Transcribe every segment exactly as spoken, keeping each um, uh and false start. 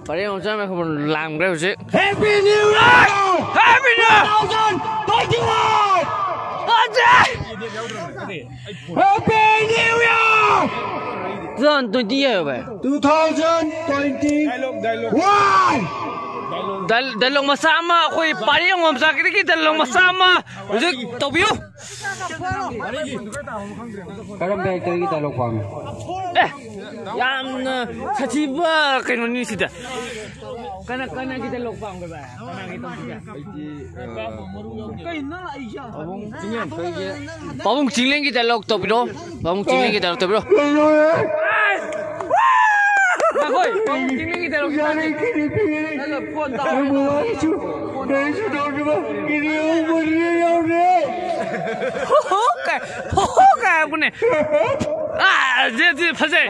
ꯄꯔꯦꯡ ꯑꯃ ꯆꯠꯂꯝꯃꯦ, ꯈꯕꯔ ꯂꯥꯡꯈ꯭ꯔꯦ ꯍꯧꯖꯤꯛ꯫ Happy New Year! Happy New Year! Two thousand twenty-one! ꯍꯧꯖꯤꯛ! Happy New Year! Two thousand twenty ꯍꯥꯏꯌꯣ ꯚꯥꯏ꯫ Two thousand twenty-one! ꯗꯥꯏ-, ꯗꯥꯏꯂꯣꯛ ꯃꯆꯥ ꯑꯃ, ꯑꯩꯈꯣꯏ ꯄꯔꯦꯡ ꯑꯃ ꯆꯠꯈꯤꯗꯒꯤ ꯗꯥꯏꯂꯣꯛ ꯃꯆꯥ ꯑꯃ ꯍꯧꯖꯤꯛ ꯇꯧꯕꯤꯌꯨ꯫ ꯀꯔꯝꯕ ꯑꯦꯛꯇꯔꯒꯤ ꯗꯥꯏꯂꯣꯛ ꯄꯥꯝꯃꯤ? ꯑꯦ, ꯌꯥꯝꯅ ꯁꯥꯊꯤꯕ ꯀꯩꯅꯣꯅꯤ ꯁꯤꯗ꯫ ꯀꯅꯥ, ꯀꯅꯥꯒꯤ ꯗꯥꯏꯂꯣꯛ ꯄꯥꯝꯒꯦ ꯚꯥꯏ? ꯀꯅꯥꯒꯤ ꯇꯧꯁꯤꯒꯦ? ꯑꯩꯗꯤ, ꯑ, ꯄꯥꯕꯨꯡ ꯆꯤꯡꯂꯦꯟ, ꯑꯩꯈꯣꯏꯒꯤ ꯄꯥꯕꯨꯡ ꯆꯤꯡꯂꯦꯟꯒꯤ ꯗꯥꯏꯂꯣꯛ ꯇꯧꯕꯤꯔꯣ꯫ ꯄꯥꯕꯨꯡ ꯆꯤꯡꯂꯦꯟꯒꯤ ꯗꯥꯏꯂꯣꯛ ꯇꯧꯕꯤꯔꯣ꯫ ꯉꯥꯏꯈꯣ, ꯄꯥꯕꯨꯡ ꯆꯤꯡꯂꯦꯟꯒꯤ ꯗꯥꯏꯂꯣꯛ ꯈꯤꯇꯪ ꯅꯪꯅ ꯐꯣꯟ ꯇꯧꯔꯣ꯫ ꯍꯣ ꯍꯣ ꯀꯥꯏ, ꯍꯣ ꯍꯣ ꯀꯥꯏ ꯍꯥꯏꯔꯛꯄꯅꯦ꯫ ꯑꯥ, ꯁꯤ, ꯁꯤ ꯐꯖꯩ꯫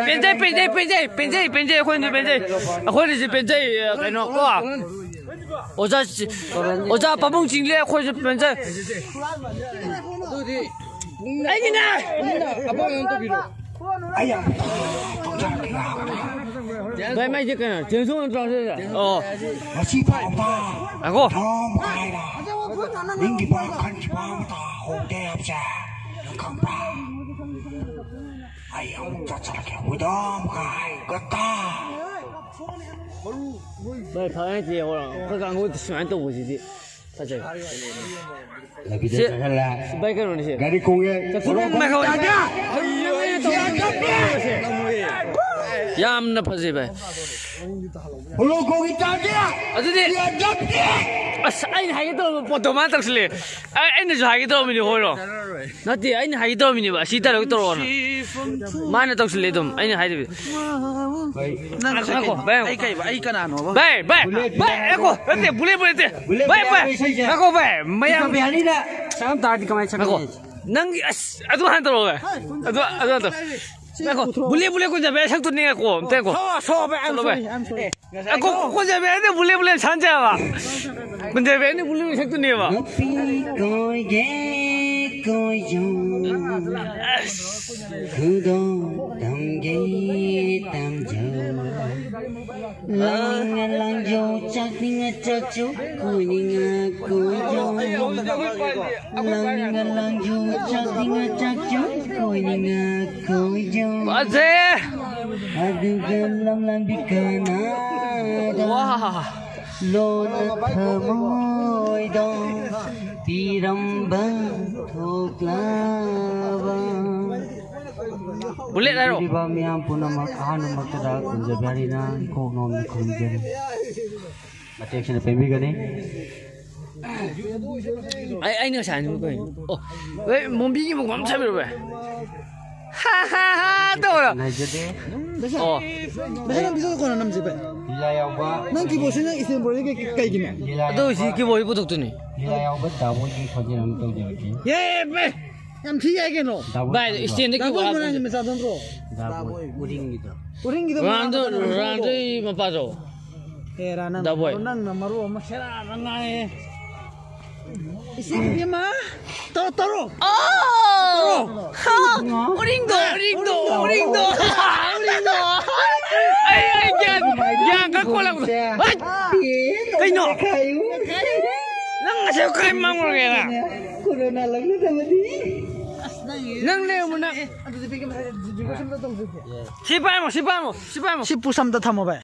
ꯄꯦꯟꯖꯩ, ꯄꯦꯟꯖꯩ, ꯄꯦꯟꯖꯩ, ꯄꯦꯟꯖꯩ, ꯄꯦꯟꯖꯩ, ꯑꯩꯈꯣꯏꯅꯁꯨ ꯄꯦꯟꯖꯩ꯫ ꯑꯩꯈꯣꯏꯅꯁꯨ ꯄꯦꯟꯖꯩ, ꯀꯩꯅꯣ ꯀꯣ꯫ ꯑꯣꯖꯥ, ꯑꯣꯖꯥ ꯄꯥꯕꯨꯡ ꯆꯤꯡꯂꯦꯟ ꯑꯩꯈꯣꯏꯁꯨ ꯄꯦꯟꯖꯩ꯫ ꯑꯩꯒꯤꯅꯦ! ꯑꯄꯥꯝꯕ ꯑꯗꯨꯝ ꯇꯧꯕꯤꯔꯣ꯫ ꯑꯩ ꯌꯥꯝ ꯇꯧꯖꯔꯛꯀꯦ꯫ ꯚꯥꯏ, ꯃꯥꯏꯁꯦ ꯀꯩꯅꯣ? ꯆꯦꯟꯁꯣꯡ ꯅꯠꯇ꯭ꯔꯣ ꯁꯤꯁꯦ? ꯑꯣ꯫ ꯉꯁꯤ ꯐꯥꯎꯕꯗ ꯉꯥꯏꯈꯣ꯫ ꯍꯨꯏꯗꯣꯝ ꯀꯥꯏꯅ ꯅꯤꯡꯈꯤꯕ ꯈꯟꯈꯤꯕ ꯑꯃꯇ ꯍꯧꯗꯦ ꯍꯥꯏꯕꯁꯦ ꯅꯪ ꯈꯪꯕ꯭ꯔꯥ? ꯑꯩ ꯑꯃꯨꯛ ꯆꯠꯆꯔꯛꯀꯦ, ꯍꯨꯏꯗꯣꯝ ꯀꯥꯏ꯫ ꯒꯠꯇꯥ꯫ ꯚꯥꯏ, ꯐꯔꯦ ꯍꯥꯏꯁꯦ ꯌꯦꯡꯉꯣ꯫ ꯑꯩꯈꯣꯏ ꯀꯥꯡꯕꯨ ꯁꯨꯃꯥꯏꯅ ꯇꯧꯕꯁꯤꯗꯤ ꯐꯖꯩ꯫ ꯂꯝꯕꯤꯗ ꯁꯤ, ꯆꯪꯍꯜꯂꯦ꯫ ꯁꯤ ꯚꯥꯏ ꯀꯩꯅꯣꯅꯤ ꯁꯤ꯫ ꯒꯥꯔꯤ ꯈꯣꯡꯉꯦ꯫ ꯆꯠꯊꯣꯛ ꯃꯥꯏ ꯈꯣꯡꯉꯦ꯫ ꯌꯥꯝꯅ ꯐꯖꯩ ꯚꯥꯏ꯫ ꯍꯣꯂꯣ ꯈꯣꯡꯉꯤ ꯇꯥꯗꯦ꯫ ꯑꯗꯨꯗꯤ ꯌꯥꯗꯕꯅꯦ꯫ ꯑꯁ, ꯑꯩꯅ ꯍꯥꯏꯒꯦ ꯇꯧꯔꯝꯕ ꯄꯣꯠꯇꯣ ꯃꯥꯅ ꯇꯧꯁꯤꯜꯂꯦ꯫ ꯑꯩ, ꯑꯩꯅꯁꯨ ꯍꯥꯏꯒꯦ ꯇꯧꯔꯝꯃꯤꯅꯦ, ꯍꯣꯏꯔꯣ? ꯅꯠꯇꯦ, ꯑꯩꯅ ꯍꯥꯏꯒꯦ ꯇꯧꯔꯝꯃꯤꯅꯦꯕ, ꯑꯁꯤ ꯇꯧꯔꯒ ꯇꯧꯔꯛꯑꯣꯅ꯫ ꯃꯥꯅ ꯇꯧꯁꯤꯜꯂꯦ ꯑꯗꯨꯝ, ꯑꯩꯅ ꯍꯥꯏꯗꯕꯤ꯫ ꯍꯣꯏ꯫ ꯅꯪ ꯉꯥꯏꯈꯣ, ꯚꯥꯏ, ꯑꯩ ꯀꯩꯕ? ꯑꯩ ꯀꯅꯥꯅꯣꯕ? ꯚꯥꯏ, ꯚꯥꯏ, ꯕꯨꯂꯦꯠ ꯚꯥꯏ, ꯕꯤꯍꯥꯔꯤ꯫ ꯉꯥꯏꯈꯣ, ꯅꯠꯇꯦ, ꯕꯨꯂꯦꯠ, ꯕꯨꯂꯦꯠ ꯅꯠꯇꯦ꯫ ꯕꯨꯂꯦꯠ ꯚꯥꯏ, ꯚꯥꯏ, ꯕꯤꯍꯥꯔꯤ ꯏꯁꯩꯁꯦ꯫ ꯉꯥꯏꯈꯣ, ꯚꯥꯏ, ꯃꯌꯥꯝ ꯕꯤꯍꯥꯔꯤꯅ ꯆꯪꯉꯝ ꯇꯥꯔꯗꯤ ꯀꯃꯥꯏꯅ ꯉꯥꯏꯈꯣ꯫ ꯆꯪꯒꯅꯤ? ꯅꯪꯒꯤ, ꯑꯁ, ꯑꯗꯨ ꯍꯥꯟꯅ ꯇꯧꯔꯛꯑꯣ, ꯚꯥꯏ꯫ ꯑꯗꯨ, ꯑꯗꯨ ꯍꯥꯟꯅ ꯇꯧꯔꯛꯑꯣ꯫ ꯉꯥꯏꯈꯣ, ꯕꯨꯂꯦꯠ, ꯕꯨꯂꯦꯠ ꯀꯨꯟꯖꯥꯕꯤ, ꯑꯩ ꯁꯛꯇꯨꯅꯦ, ꯉꯥꯏꯈꯣ, ꯑꯝꯇ ꯉꯥꯏꯈꯣ꯫ ꯁꯣ, ꯁꯣ, ꯚꯥꯏ, I'm ꯆꯠꯂꯣ, ꯚꯥꯏ꯫ Sorry, I'm sorry꯫ ꯑꯦ, ꯉꯥꯏꯈꯣ, ꯀꯨꯟꯖꯥꯕꯤ, ꯑꯩꯅ ꯕꯨꯂꯦꯠ, ꯕꯨꯂꯦꯠ ꯁꯥꯟꯅꯁꯦ ꯍꯥꯏꯕ꯫ ꯀꯨꯟꯖꯥꯕꯤ, ꯑꯩꯅ ꯕꯨꯂꯦꯠ, ꯕꯨꯂꯦꯠ ꯁꯛꯇꯨꯅꯦꯕ꯫ ꯅꯨꯄꯤ ꯀꯣꯏꯒꯦ, ꯀꯣꯏꯌꯣ꯫ ꯑꯁ꯫ ꯈꯨꯗꯣꯜ ꯇꯝꯒꯦ, ꯇꯥꯝꯖꯧ꯫ ꯂꯥꯡꯅꯤꯡꯉ ꯂꯥꯡꯖꯧ, ꯆꯥꯛꯅꯤꯡꯉ ꯆꯥꯛꯆꯧ, ꯀꯣꯏꯅꯤꯡꯉ ꯀꯣꯏꯖꯧ꯫ ꯂꯥꯡꯅꯤꯡꯉ ꯂꯥꯡꯖꯧ, ꯆꯥꯛꯅꯤꯡꯉ ꯆꯥꯛꯆꯧ, ꯀꯣꯏꯅꯤꯡꯉ ꯀꯣꯏꯖꯧ꯫ ꯐꯖꯩ! ꯑꯗꯨꯒ ꯂꯝꯂꯥꯟꯕꯤ ꯀꯅꯥꯗ ꯋꯥ! ꯂꯣꯟꯅ ꯊꯃꯣꯏꯗꯣ ꯄꯤꯔꯝꯕ ꯊꯣꯛꯂꯕ꯫ ꯕꯨꯂꯦꯠ ꯍꯥꯏꯔꯣ? ꯂꯩꯕꯤꯔꯤꯕ ꯃꯤꯌꯥꯝ ꯄꯨꯝꯅꯃꯛ ꯑꯍꯥꯟꯕꯃꯛꯇꯗ ꯀꯨꯟꯖꯕꯤꯍꯥꯔꯤꯅ ꯏꯀꯣꯛ ꯅꯣꯝꯅ ꯈꯨꯔꯨꯝꯖꯔꯤ꯫ ꯃꯇꯦꯛꯁꯤꯅ ꯄꯦꯟꯕꯤꯒꯅꯤ꯫ ꯑꯩ, ꯑꯩꯅ ꯉꯁꯥꯏ ꯍꯥꯏꯅꯤꯡꯕ ꯀꯩꯅꯣ? ꯑꯣ, ꯍꯣꯏ, ꯃꯣꯝꯕꯤꯒꯤ ꯃꯈꯣꯟ ꯑꯃ ꯁꯥꯕꯤꯔꯣ, ꯚꯥꯏ꯫ ꯍꯥ, ꯍꯥ, ꯍꯥ ꯇꯧꯔꯣ꯫ ꯉꯥꯏꯖꯗꯦ꯫ ꯑꯣ꯫ ꯚꯥꯏ, ꯅꯪ ꯚꯤꯗꯤꯑꯣ ꯀꯣꯟꯅ ꯅꯝꯁꯤ, ꯚꯥꯏ꯫ ꯂꯤꯂꯥ ꯌꯥꯎꯕ꯫ ꯅꯪ ꯀꯤꯕꯣꯔꯗꯁꯤ ꯅꯪ ꯏꯁꯇꯦꯟ ꯕꯣꯔꯗꯁꯤ ꯀꯩ-, ꯀꯩꯒꯤꯅꯣ? ꯂꯤꯂꯥ ꯑꯗꯨ ꯍꯧꯖꯤꯛ ꯌꯥꯎꯕ꯫ ꯀꯤꯕꯣꯔꯗꯁꯤ ꯄꯨꯊꯣꯛꯇꯣꯏꯅꯤ꯫ ꯂꯤꯂꯥ ꯌꯥꯎꯕ ꯗꯥꯕꯣꯏꯒꯤ ꯈꯣꯟꯖꯦꯜ ꯑꯃ ꯇꯧꯖꯔꯛꯀꯦ꯫ ꯌꯦ, ꯚꯥꯏ! ꯌꯥꯝ ꯊꯤ ꯌꯥꯏ ꯀꯩꯅꯣ꯫ ꯗꯥꯕꯣꯏ ꯚꯥꯏ, ꯈꯪꯕ꯭ꯔꯣ? ꯏꯁꯇꯦꯟꯗ ꯗꯥꯕꯣꯏ ꯀꯤꯕꯣꯔꯗ ꯃꯣꯏꯔꯥꯡꯒꯤ ꯍꯥꯞꯄꯗꯣ꯫ ꯃꯆꯥꯗꯣ ꯅꯠꯇ꯭ꯔꯣ? ꯗꯥꯕꯣꯏ ꯎꯔꯤꯡꯒꯤꯗꯣ꯫ ꯎꯔꯤꯡꯒꯤꯗꯣ ꯔꯣꯅꯥꯜꯗꯣ, ꯃꯆꯥꯗꯣ ꯅꯠꯇ꯭ꯔꯣ? ꯔꯣꯅꯥꯜꯗꯣꯒꯤ ꯃꯄꯥꯗꯣ꯫ ꯑꯦ, ꯔꯥ, ꯅꯪ, ꯗꯥꯕꯣꯏ꯫ ꯅꯪꯅ ꯃꯔꯨ ꯑꯃ ꯁꯦꯔꯥꯟ ꯉꯥꯡꯉꯦ꯫ ꯏꯆꯦ ꯏꯕꯦꯝꯃ, ꯇꯧꯔꯣ, ꯇꯧꯔꯣ꯫ ꯑꯣ! ꯇꯧꯔꯣ꯫ ꯍꯥ! ꯎꯔꯤꯡꯗꯣ, ꯎꯔꯤꯡꯗꯣ, ꯎꯔꯤꯡꯗꯣ꯫ ꯎꯔꯤꯡꯗꯣ꯫ ꯑꯩ, ꯑꯩ ꯒ꯭ꯌꯥꯟ, ꯒ꯭ꯌꯥꯟ ꯈꯔ ꯀꯣꯜꯂꯛꯄꯗꯣ꯫ ꯍꯩꯠ! ꯀꯩꯅꯣ? ꯅꯪ ꯉꯁꯥꯏ ꯀꯥꯏ ꯃꯥꯡꯉꯨꯔꯒꯦ ꯅꯪ? ꯀꯣꯔꯣꯅꯥ ꯂꯧꯅꯗꯕꯗꯤ꯫ ꯅꯪ ꯂꯩꯔꯝꯃꯣ, ꯅꯪ꯫ ꯁꯤ ꯄꯥꯏꯔꯝꯃꯣ, ꯁꯤ ꯄꯥꯏꯔꯝꯃꯣ, ꯁꯤ ꯄꯥꯏꯔꯝꯃꯣ꯫ ꯁꯤ ꯄꯨꯁ ꯑꯝꯇ ꯊꯝꯃꯣ, ꯚꯥꯏ꯫